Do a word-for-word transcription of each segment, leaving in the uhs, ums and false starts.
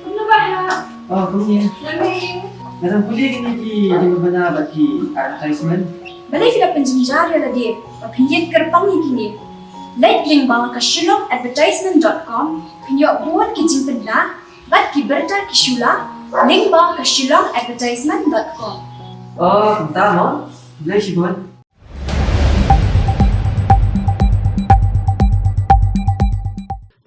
Kumno ba ha? Oh, kumne. Nga dang pule kine ki jingbna bad ki advertisement. Balei phi la pynjynjar ïa lade ba phin ïeng kyrpang ïa kine? Leit lyngba ka shillong advertisement dot com, phin ïoh bun ki jingpynbna bad ki bynta ki shu la, lyngba ka shillong advertisement dot com. Oh, kumta mo. Balei shibun.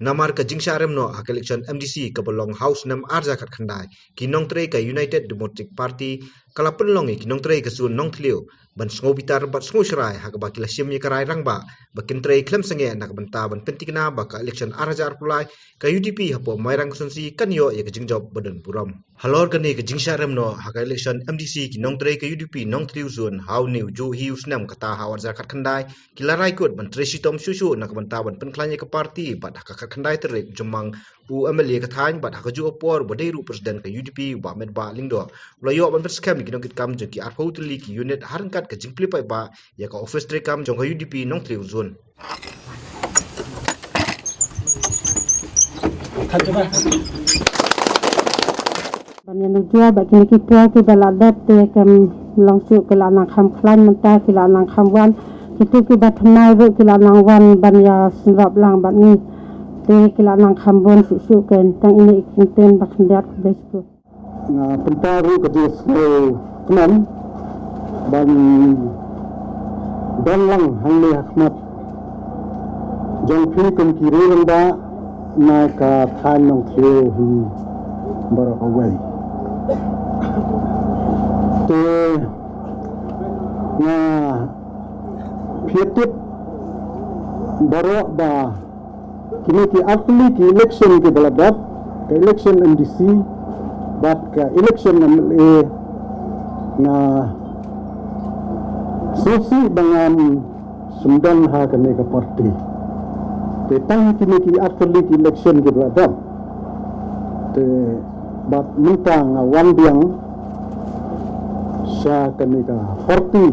Namar ka jingshah rem noh ha ka election M D C kaba long ha u snem ar hajar khatkhyndai, ki nongtrei ka United Democratic Party ka la pynlong ïa ki nongtrei ka zone Nongthliew ban sngew bitar bad sngew shrai ha kaba ki la shim ïa ka rai rangbah ba kin trei khlem sangeh na ka bynta ban pynthikna ba ka election ar hajar arphew lai ka U D P hapoh Mairang constituency kan ïoh ïa ka jingjop ba don burom. Halor kane ka jingshah rem noh ha ka election M D C, ki nongtrei ka U D P Nongthliew zone ha une u juh hi u snem, kata ha u ar hajar khatkhyndai, ki la rai kut ban trei shitom shuh shuh na ka bynta ban pynkhlaiñ ïa ka party bad ha ka khatkhyndai tarik u Jymmang, u M L A ka thaiñ bad ha kajuh ka por uba dei ruh u president ka U D P, u Bah Metbah Lyngdoh, u la ïoh ban pynskhem ïa ki nongkitkam jong ki arphew tylli ki unit ha ryngkat ka jingplie paidbah ïa ka office treikam jong ka U D P Nongthliew zone. Ban ïanujor bad kine ki por kiba la dep te kam long shuh, ki la nang kham khlaiñ mynta, ki la nang kham wan. Kito kiba thymmai ruh ki la nang wan ban ïa sngewbha lang bad ngi. Te ki la nang kham bun shuh shuh, ke tang ine i kyntien ba khyndiat kaba shuh. Nga pynpaw ruh ka jingsngewkmen ban don lang hangne ha khmat jong phi kum ki rangbah na ka thaiñ Nongthliew hi baroh kawei. Te nga phi tip baroh ba kine ki artylli ki election kiba la dep, ka election M D C bad ka election M L A, nga sngewsih ba ngam shym don ha kane ka party. Te tang kine ki artylli ki election kiba la dep, te bad mynta nga wan biang sha kane ka party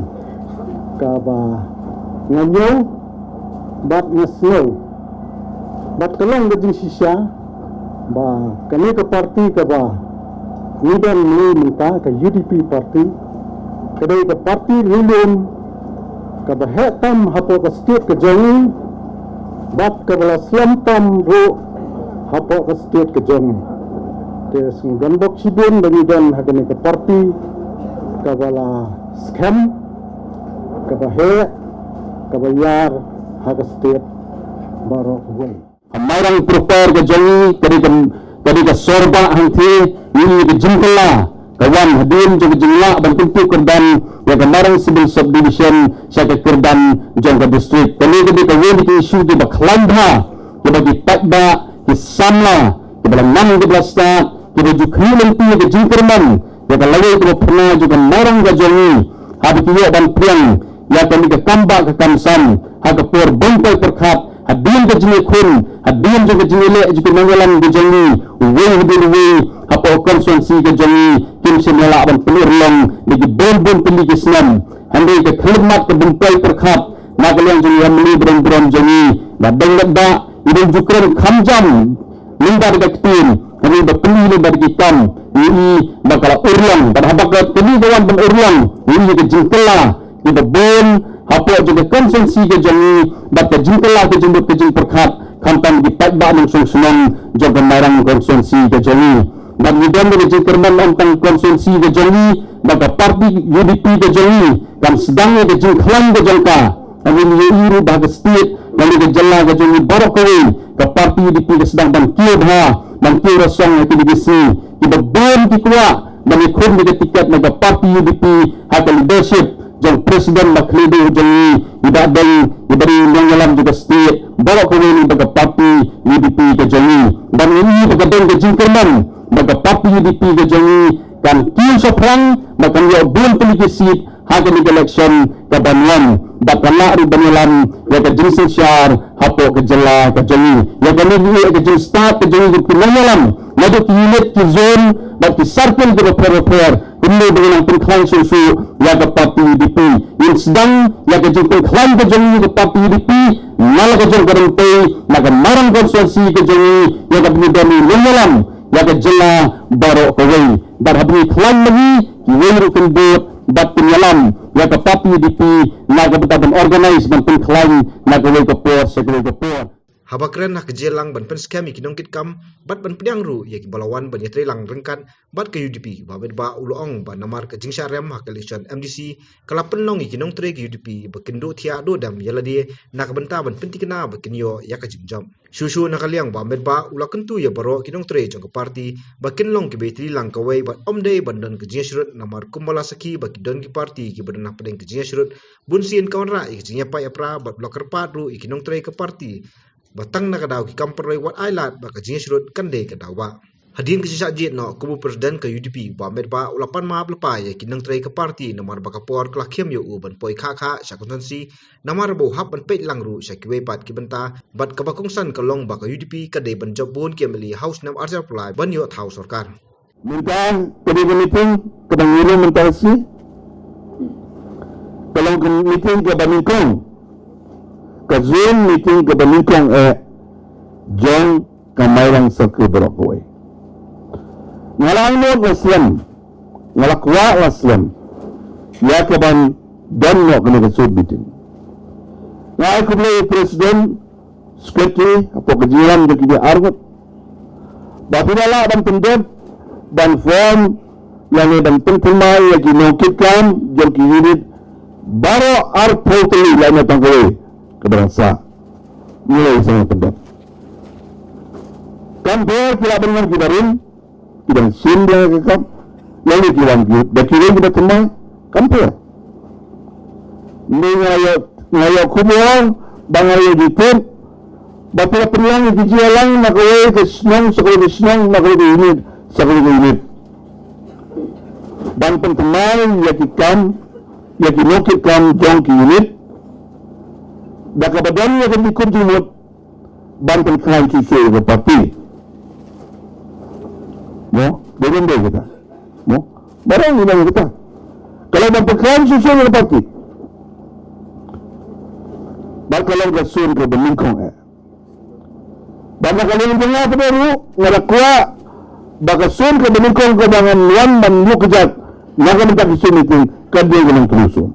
kaba nga ñiew bad nga sngew bad ka long ka jingshisha ba kane ka party kaba ngi don mynta, ka U D P party, ka dei ka party ri lum kaba heh tam hapoh ka state ka jong ngi bad kaba la slem tam ruh hapoh ka state ka jong ngi. Te sngewdon bok shibun ba ngi don ha kane ka party kaba la skhem, kaba heh, kaba ïar ha ka state baroh kawei. Ka Mairang proper ka jong ngi ka dei ka, ka dei ka sor bah hangthie, ngi ka jingkylla ka wan hadien jong ka jinglah ban kyntu kyrdan ïa ka Mairang Civil Subdivision sha ka kyrdan jong ka district. Kane ka dei kawei na ki issue kiba khlaiñ bha kiba ki paidbah, ki samla, kiba la nang, kiba la stad, kiba ju khmih lynti ïa ka jingkyrmen ïa ka lawei kaba phyrnai jong ka Mairang ka jong ngi, haba ki ïoh ban pdiang ïa kane ka kam bah ka kam san ha ka por bympai pyrkhat, hadien ka jingïakhun, hadien jong ka jingïaleh jong ki nongïalam ka jong ngi, uwei hadien uwei hapoh constituency ka jong ngi, kim shym la lah ban pynurlong da ki bun bun tylli ki snem. Hynrei ka khyllipmat ka bympai pyrkhat na ka liang jong ki M L A ba don burom jong ngi, ba dang dak dak i dang ju kren kham jam lynda da ka ktien, hynrei ba pynlong lynda da ki kam, ngi i ba ka la urlong, bad haba ka kane ka wan ban urlong, ngi i ka jingkylla kiba bun hapoh jong ka constituency ka jong ngi, bad ka jingkylla ka jingmut ka jingpyrkhat, khamtam ki paidbah nongshong shnong jong ka Mairang constituency ka jong ngi. Bad ngi don ka jingkyrmen ym tang constituency ka jong ngi, bad ka party U D P ka jong ngi kan sdang ïa ka jingkhlaiñ ka jong ka. Ngi ïohi ruh ba ha ka state, lane ka jylla ka jong ngi baroh kawei, ka party U D P ka sdang ban kiew bha, ban kiew rasong ha kine ki sngi. Kiba bun ki kwah ban ïakhun ïa ka tiket na ka party U D P ha ka leadership jong President ba khlieh duh jong ngi, i Bah Deng, iba dei u nongïalam jong ka state, baroh kawei, lane ba ka party U D P ka jong ngi. Bad ngi ïohi ba ka don ka jingkyrmen ba ka party U D P ka jong ngi kan kiew shaphrang, ba kan ïoh bun tylli ki seat ha kane ka election kaban wan, bad ka lah ruh ban ïalam ïa ka jingsynshar hapoh ka jylla ka jong ngi. Ïa kane ka jingstad ka jong ngi ka pynlong ïalam naduh ki unit, ki zone bad ki circle kiba pher bapher. Kumno ba ngi nang pynkhlaiñ shuh shuh ïa ka party U D P. Ngin sdang ïa ka jingpynkhlaiñ ka jong ngi ïa ka party U D P na la ka jong ka ryntei, na ka Mairang constituency ka jong ngi, ïa kaba ngi don ngi long ïalam ïa ka jylla baroh kawei. Bad haba ngi khlaiñ ma ngi, kiwei ruh kin bud bad kin ïalam ïa ka party U D P na ka bynta ban organise, ban pynkhlaiñ na kawei ka por sha kawei ka por. Haba kren ha ka jingïalang ban pynskhem ïa ki nongkitkam bad ban pdiang ruh ïa kiba la wan ban ïatreilang ryngkat bad ka U D P, Bah Metbah u la ong ba namar ka jingshah rem ha ka election M D C ka la pynlong ïa ki nongtrei ka U D P ba kin duh thiah duh dem ïa lade na ka bynta ban pynthikna ba kin ïoh ïa ka jingjop. Shuh shuh na ka liang, Bah Metbah u la kyntu ïa baroh ki nongtrei jong ka party ba kin long kiba ïatreilang kawei bad ym dei ban don ka jingïasyrut, namar kumba la sakhi ba ki don ki party kiba don hapdeng ka jingïasyrut, bunsien ka wanrah ïa ka jingïapait ïapra bad u la kyrpad ruh ïa ki nongtrei ka party ba tang na ka daw ki kam pynroi wat ai lad ba ka jingïasyrut kan dei ka daw ba. Hadien ka jingshah jied noh, kum u president ka U D P, Bah Metbah u la pan map lypa ïa ki nongtrei ka party namar ba ka por ka la khim ïa u ban poi khah khah sha constituency, namar ba u hap ban peit lang ruh sha kiwei pat ki bynta, bad kaba kongsan ka long ba ka U D P ka dei ban jop bun ki M L A ha u snem arhajar arphew lai ban ïoh thaw sorkar. Mynta ka dei ka meeting kaba ngi rung mynta ka sngi, ka long ka meeting kaba nyngkong, ka Zoom meeting kaba nyngkong eh jong ka Mairang Circle baroh kawei. Nga la angnud la slem, nga la kwah la slem ïa kaban don noh kane ka Zoom meeting. Nga ai khublei ïa u president, secretary hapoh ka jingïalam jong kine arngut ba phi la lah ban pyndep, ban form lane ban pynthymmai ïa ki nongkitkam jong ki unit baroh arphew tylli, lane tang kawei kaba dang sah. Ngi la ïa sngewthuh. Kam pher ki lah ban wan ki barim, ki dang shim biang ka kam, lane ki wan ki da ki wan ki da thymmai. Kam pher. Ngi nga ïa, nga ïa khubor ba nga ïa jitep ba phi la pynlong ïa ki jingïalang na kawei ka shnong sha kawei ka shnong, na kawei ka unit sha kawei ka unit, ban pynthymmai ïa ki kam, ïa ki nongkitkam jong ki unit, da kaba don ïa ka jingkut jingmut ban pynkhlaiñ shuh shuh ïa ka party. Mo, dei ban dei kita. Mo, barang ina kita. Ka long ban pynkhlaiñ shuh shuh ïa ka party. Bad ka long ka Zoom kaba nyngkong eh. Bad na ka liang jong nga pat ruh, nga la kwah ba ka Zoom kaba nyngkong kaba ngan wan ban ïuh kjat na ka bynta ka Zoom meeting, ka dei ka long through Zoom.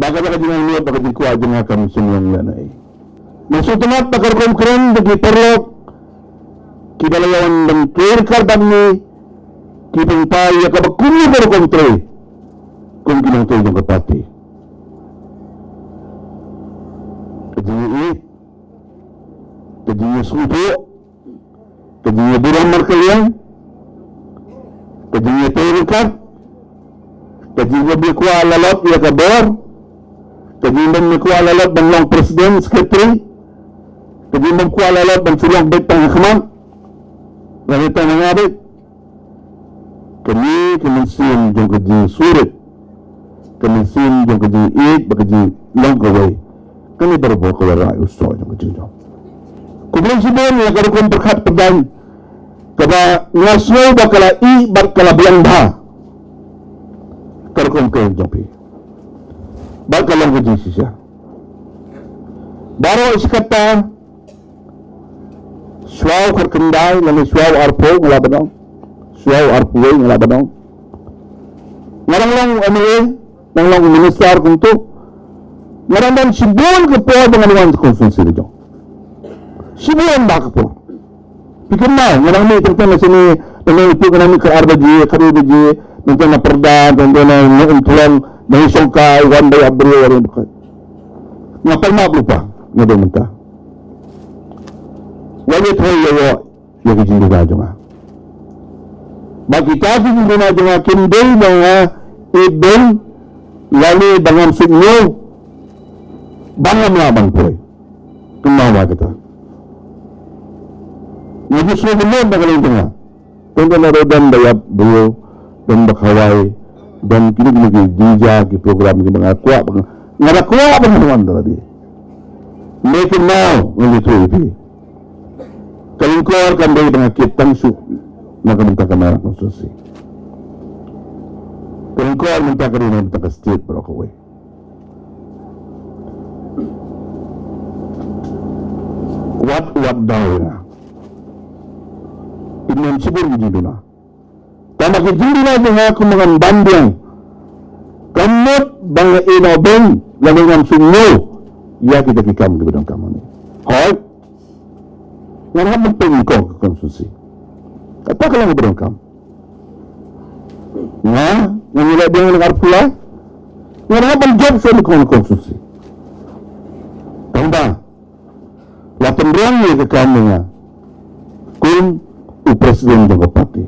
Ba ka, ba ka jingangnud, ba ka jingkwah jong nga kam shym long lehnohei. Nga sngewtynnat ba ka rukom kren jong ki paralok kiba la ïa wan ban trei ryngkat bad ngi, ki pynpaw ïa kaba kumno ka rukom trei kum ki nongtrei jong ka party. Ka jingïeit, ka jingïasngewthuh, ka jingïaburom markylliang, ka jingïatei ryngkat, ka jingbym kwah lalot ïa ka bor, ka jingbym kwah lalot ban long president, secretary, ka jingbym kwah lalot ban shu long beit tang ha khmat, lane tang ha nga beit. Kane ka mynsiem jong ka jingsngewrit, ka mynsiem jong ka jingïeit bad ka jinglong kawei, kane barabor ka wanrah ïa u soh jong ka jingjop. Khublei shibun ïa ka rukom pyrkhat pyrdaiñ kaba nga sngew ba ka la ïeh bad ka la biang bha ka rukom kren jong phi. Bad ka long ka jingshisha. Baroh shi katta, shwa u khyndai lane shwa u arphew nga la ban ong, shwa u arphew wei nga la ban ong, nga dang long M L A, dang long minister kumto, nga dang don shibun ka por ba ngan wan constituency ka jong. Shibun bha ka por. Phi kynmaw, nga dang mih teng teng na shane, teng teng na phi, nga dang mih ka ar baje, ka dui baje, teng teng na Pyrda, teng teng na Umthlong, na Shongkai, wan ba ïa briew, wan ba ïa briew. Nga pan map lypa, nga dei mynta. Wat ïa thoi ïa ïoh ïa ki jingduna jong nga. Ba kita ki jingduna jong nga kim dei ba nga ibeiñ lane ba ngam suidñiew ba ngam lah ban poi. Kynmaw ba kita. Nga ju sngewbha ba ka long jong nga. Tang ba nga don ba ïap briew, don ba khawai, Don kine kine ki jingjia ki program ki ba nga kwah ba nga, nga da kwah ba nga wan da lade. Hynrei kynmaw ngan ïathuh ïa phi. Ka lyngkor kam dei ba nga kit tang shuh na ka bynta ka Mairang constituency. Ka lyngkor mynta ka dei na ka bynta ka state baroh kawei. Wat wat daw ïa nga. Ym don shibun ki jingduna. Tangba ki jingduna jong nga kumba ngan ban biang, ka mut ba nga ïehnoh beiñ lane ngam sngewthuh ïa kita ki kam kiba donkam hangne. Hooid. Ngan hap ban pynlong ka constituency. Kata ka long kaba donkam. Nga, ngan ïaleh biang na arphew lai. Ngan hap ban jop shuh na ka constituency. Tangba la pynrung ïa ka kam ïa nga kum u president jong ka party.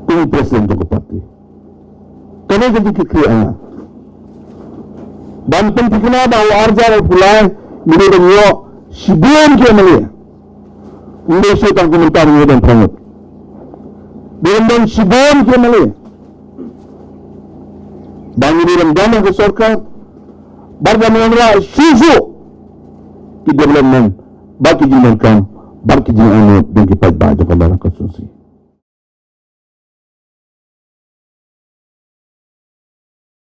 Kum u president jong ka party. Kane ka jingkitkhlieh ïa nga. Ban pynthikna ba u arhajar arphew lai ngi dei ban ïoh shibun ki M L A. Ym dei shuh tang kumta ngi dei ban pynlong. Dei ban don shibun ki M L A. Ba ngi dei ban don ha ka sorkar bad ban wanrah shuh shuh ki development bad ki jingdonkam bad ki jingangnud jong ki paidbah jong ka Mairang constituency.